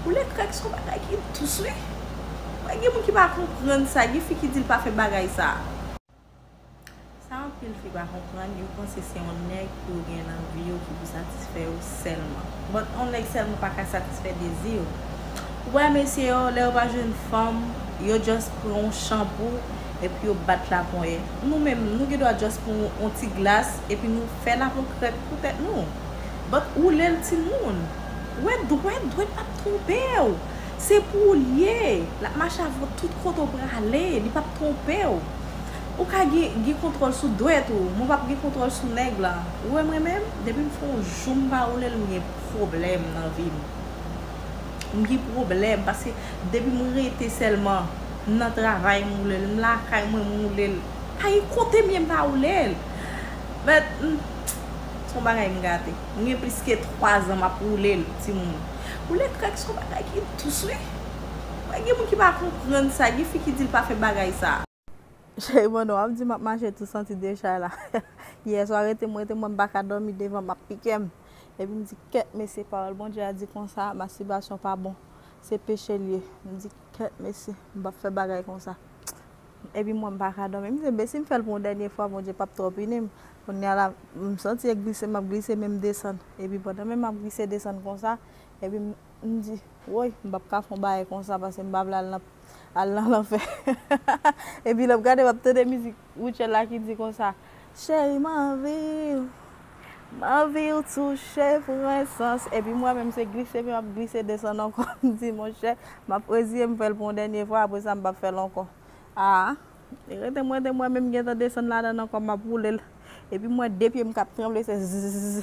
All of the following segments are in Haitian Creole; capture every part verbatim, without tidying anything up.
Woule krèk se yon bagay ki dous, wi. Mwen, gen moun ki pa konprann sa, gen fi ki di l pa fè bagay sa. Sa anpil fi pa konprann, yo panse se yon nèg pou yo gen nan vi yo ki pou satisfè yo sèlman. But yon nèg sèlman pa ka satisfè dezi yo. Ou wè mesye yo, lè yo pa jwenn fanm, yo just pran yon chanpou, epi yo bat laponyè. Nou menm, nou gen dwa just pran yon ti glas, epi nou fè lapon krèk pou tèt nou. But woule l timoun. Ou wè dwèt, dwèt p ap twonpe w. Se pou w l ye. L ap mache avè w tout kote w prale. Li p ap twonpe w. Ou ka gen, gen kontwòl sou dwèt ou, men w p ap gen kontwòl sou nèg la. Ou wè mwen menm, depi m fè yon jou m pa woule l, m gen pwoblèm nan vi m. M gen pwoblèm, paske depi m rete sèlman, m nan travay m woule l, m lakay mwen m woule l. Pa gen kote m ye m pa woule l. But, mm, se yon bagay m gate. M gen plis ke twa zan m ap woule l, timoun. Woule krèk se yon bagay ki dous, wi. Mwen, gen moun ki pa konprann sa, gen fi ki di l pa fè bagay sa. Cheri, mwen, w ap di m ap mache tou santi dechay la. Yè swa rete m, rete mwen, m pa ka dòmi devan, m ap pike m. Epi m di, kèt mesye, pawòl Bondye a di konsa, mastibasyon pa bon. Se peche l ye. M di, kèt mesye, m p ap fè bagay konsa. Epi mwen, m pa ka dòmi. M di, men si m fè l pou yon dènye fwa, Bondye p ap twò pini m. Kounye a la, m santi e glise, m ap glise, men m desann. Epi pandan menm m ap glise desann konsa, epi m, m di, woy, m p ap ka fè yon bagay konsa, paske m pa vle al nan al nan lanfè. Epi lè m gade, m ap tande mizik Rutshelle la ki di konsa, cheri, m anvi w, m anvi w touche pran esans. Epi mwen menm, se glise, men m ap glise desann ankò. M di, monchè, m ap reziye m fè l pou yon dènye fwa, apre sa, m p ap fè l ankò. A, e rete mwen, rete mwen menm gentan desann ladan l ankò, m ap woule l. Epi mwen, de pye m k ap tranble, se zzzz.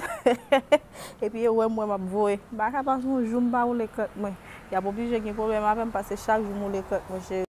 Epi e wè mwen, m ap voye. M pa ka pase yon jou m pa woule krèk mwen. Y ap oblije gen pwoblèm avè m, paske chak jou m woule krèk mwen, cheri.